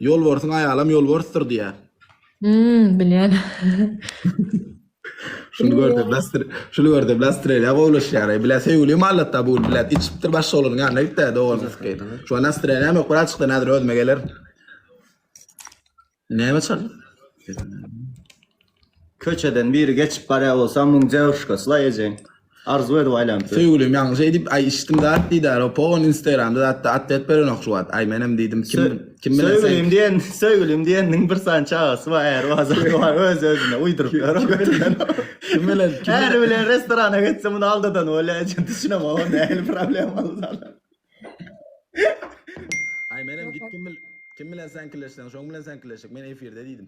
Ýolbarsyň aýalam ýolbarsdyr diýýär. Hmm, bilýän. Şuny görse blastr, şuny görse blastreliýa gowlaşýar. Bile söýgülim allatda bu gün bile içipdir başga oglanyň ýanyna gitdi dogan syky. Şu an nastreliýam ýok, bir açykdan häzir özüme geler. Näme çal? Köçeden biri geçip barýar bolsa muň dewuşkasy la ejeň. Arzuw edip aýlanyp ýör. Söýgülim ýalňyş edip aý içdim zat diýdär o pogon instagramda zatda atlet berenok şu wagt aý menem diýdim kim kim bilen sen Söýgülim diýen söýgülim diýeniniň bir sany çagasy bar äri bar zady bar öz özüne uýduryp ýör o götünden. kim bilen kim Äri bilen restorana gitse muny aldadan bolýar ejem düşünemok o nähili problemaly zat. Aý menem git kim bilen kim bilen säňkileşseň şoň bilen säňkileşjek men efirde diýdim.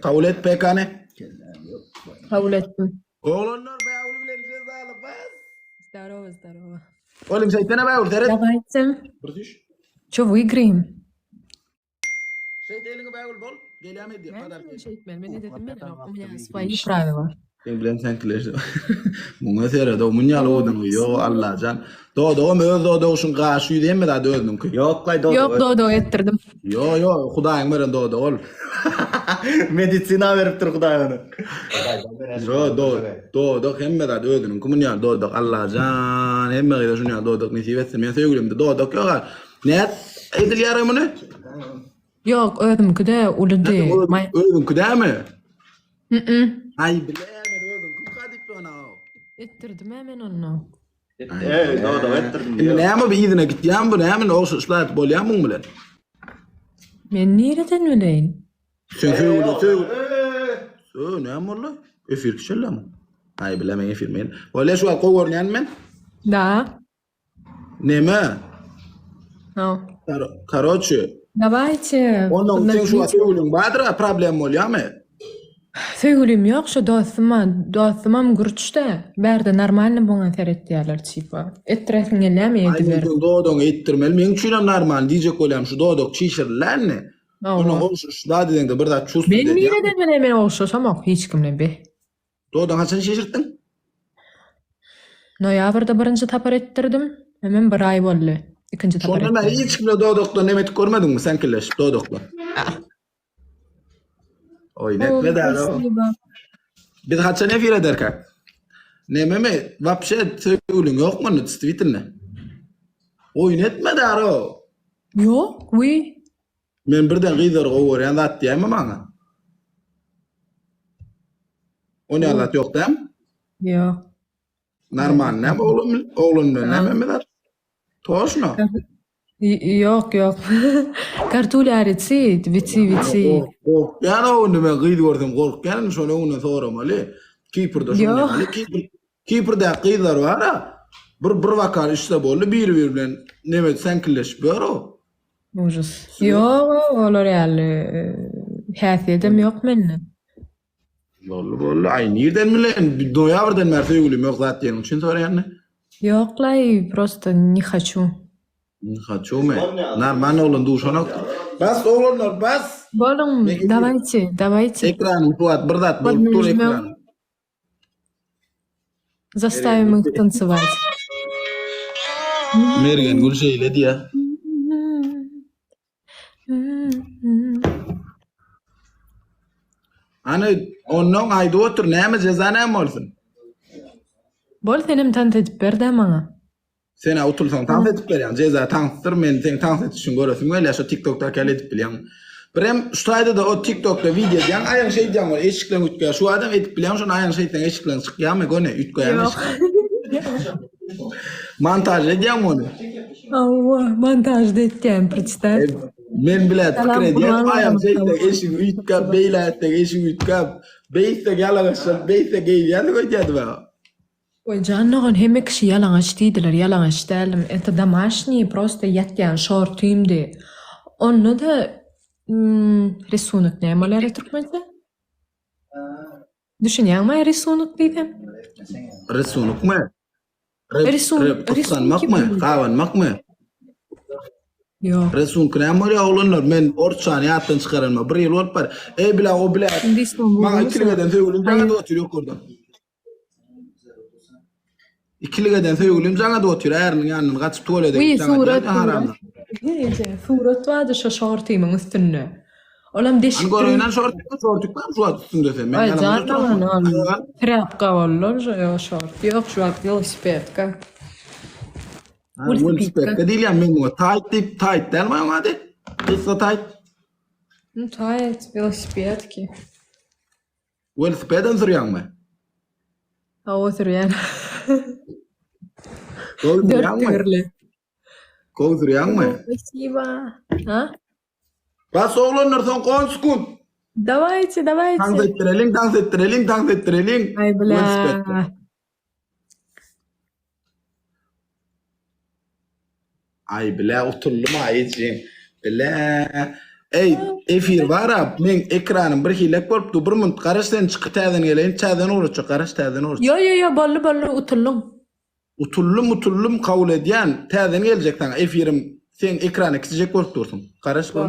Kabul et PK-ny. Kabul etdim. Oglanlar Bägül bilen jezaly bas. Zdarowo, zdarowo. Olim şeýtene Bägül seret. Dawajte. Bir düş. Ço wygraýym? Şeýt eliňi Bägül bol. Gelýäm edýär. Näme Padar. üçin şeýtmeli? Men edesim gelenok. U menya swoýi prawila. Seň bilen säňkileşdim. Muňa seret, o mun ýaly owadan ýo Allajan. Dodagam öz dodagy şuň gaşy ýüzi hemme zady özüniňki. Ýoklaý dodagy. Ýok dodagy etdirdim. Ýo ýo Hudaýyň beren dodagy ol. Medisina beripdir Hudaý ony. Ýo do dodak hemme zat özüniňki mun ýaly dodak Allajan hemme gyza şun ýaly dodak nesip etsin. Men söýgülimde dodak ýok ha. Nä edilýär muny? Ýok özümkide uludy. Özüňki dämi? Mm. Aý bile men özüňkimka diýip ýöne. Etdirdim-ä men onda. Eý, dodagy etdirdim Indi näme bu yzyna gitýämi bu näme ogşaşyp bolýamy muň bilen? Men nireden bileýin? Sen söýgüli söýgüli. Ö, näme boldy? Efir kiçeldi Aý bile men efir men. Bolýa şu wagt gowy görünýänmi men? Da. Neme? No. Karoçe. Dawajte. Ondan sen şu wagt söýgüliň bardyr, problem bolýamy? Söýgülim ýok, şu dostum bar. Dostumam gürçde. Bärde normalny buňa seretýärler tipa. Etdiresiň gelýärmi ediber. Aý men dodagyňy etdirmeli. Meň üçinem normalny diýjek bolýam şu dodak çişirilende. Onuň ogşaş zat edeňde bir zat çувствовать Men nireden bileýin men ogşaşamok hiç kimle be. Dodagyňy haçan şişirtdiň? Noýabrda birinji sapar etdirdim. Hemem bir aý boldy. Ikinji sapar Şondan bäri etdirdim. hiç kimle dodakdan neme etip görmediňmi säňkilleşip dodakdan? Oý netme däl o. Biz haçan efir ederkäk? Nememi? Wapşe söýgüliň ýokmy indi distwitelno? Oýun etme däl o. Ýok, wiý. Men birden gyzlary gowy görýän zat diýäýme maňa? Onýan zat ýok dämi? Ýok. Normal näme oglan bilen oglan bilen näme zat? Toşno. Ýok, ýok. Kartulýa reci, wici, wici. Gorkýan o indi men gyz görsem gorkýan indi şony öňünden soramaly. Kiprde şony ýaly Kipr Kiprdäki gyzlar bar-a bir bir wokal içse boldy biri-biri bilen neme säňkilleşip ýör o. Ujus. Ýok, olar ýaly häsiýetem ýok mende. Boldy, boldy. Aý, nirden bileýin? Noýabrdan bäri söýgülim ýok zat diýeniň üçin soraýan-da. Ýok-laý, prosto ne haçu. Ne haçumy? Normal oglan duşanok. Bas oglanlar, bas! Boluň, dawayçe, dawayçe. Ekranym şu wagt bir zat bolup dur ekran. Zastavim ih tancewać. Mergen gül şeýle diýýär. Hany onnoň aýdyp otur näme jeza näme bolsun? Bol senem tans edip berdä maňa. Senä utulsaň tans edip berýän. Jeza tansdyr men seň tans edişiňi göresim gelýär şo tiktokdaky ýaly edip bilýäňmi. Birem şu taýdada o tiktokda wideo edýäň aýagyň şeýdýäň ol eşikleň üýtgeýär şu adam edip bilýäňmi şony aýagyň şeýtseň eşikleň çykýarmy göni üýtgeýärmi Ýok. Montaž edýäňmi ony? Hawa, montažda etýän, predstaw. Men bile pikir Salam, edýän Gurban aýagyň agam. şeýtseň eşigiň üýtgäp beýle etseň eşigiň üýtgäp beýtseň ýalaňaç bolup beýtseň geýilýändir öýdýärdim a. Oý jan dogan hemme kişi ýalaňaç diýdiler ýalaňaç däldim это domaşniý prosto ýatýan şortymdy onda-da risunok näme bolýar türkmençe düşünýäňmi risunok diýsem Risunokmy? Risun Gysganmakmy? Gabanmakmy? Ýok. Risunki näme bolýar oglanlar? Men orsçany ýatdan çykaranyma bir ýyl bolup bar. Eý bile o bile maňa ikilik eden söýgülim jaň edip otyr ýokardan. Ikilik eden söýgülim jaň edip otyr äriniň ýanyndan gaçyp tuwalete Wiý gidip jaň surat edýär surat. haramdan. Eje, surat bardy şo şortymyň üstünde. Olam Hani deşikdir. görünen şort, şortik bar şu wagt üstünde sen. Men Ay ýalamaç jan oturamok. dogan ol trýapka boldy ol şo şort. Ýok şu wagt welosipedka. Ha, Welosipedka diýilýän men muňa taýt diýip taýt dälmi oň ady? Gysga taýt. Nu taýt, welosipedki. Welosipedem sürýäňmi? Hawa sürýän. Gowy Dört sürýäňmi? tigirli. Gowy sürýäňmi? Spasiba. Ha? Bas oglanlar soňky 10 sekunt. Dawajte, Tans dawajte. etdireliň, tans etdireliň, tans etdireliň. Aý bla. Welosipedde. Aý bile utuldym aýjym. Bile. Ey efir bara men ekranym bir hilek bolupdy. Bir minut garaş sen çyky täzeden geleýin. Täzeden ugraçjak garaş täzeden ugraçjak. Ýo ýo ýo bolly bolly utuldyň. Utuldym utuldym kabul edýän. Täzeden geljek saňa efirim. Sen ekrany kiçijek bolup dursuň. Garaş bir.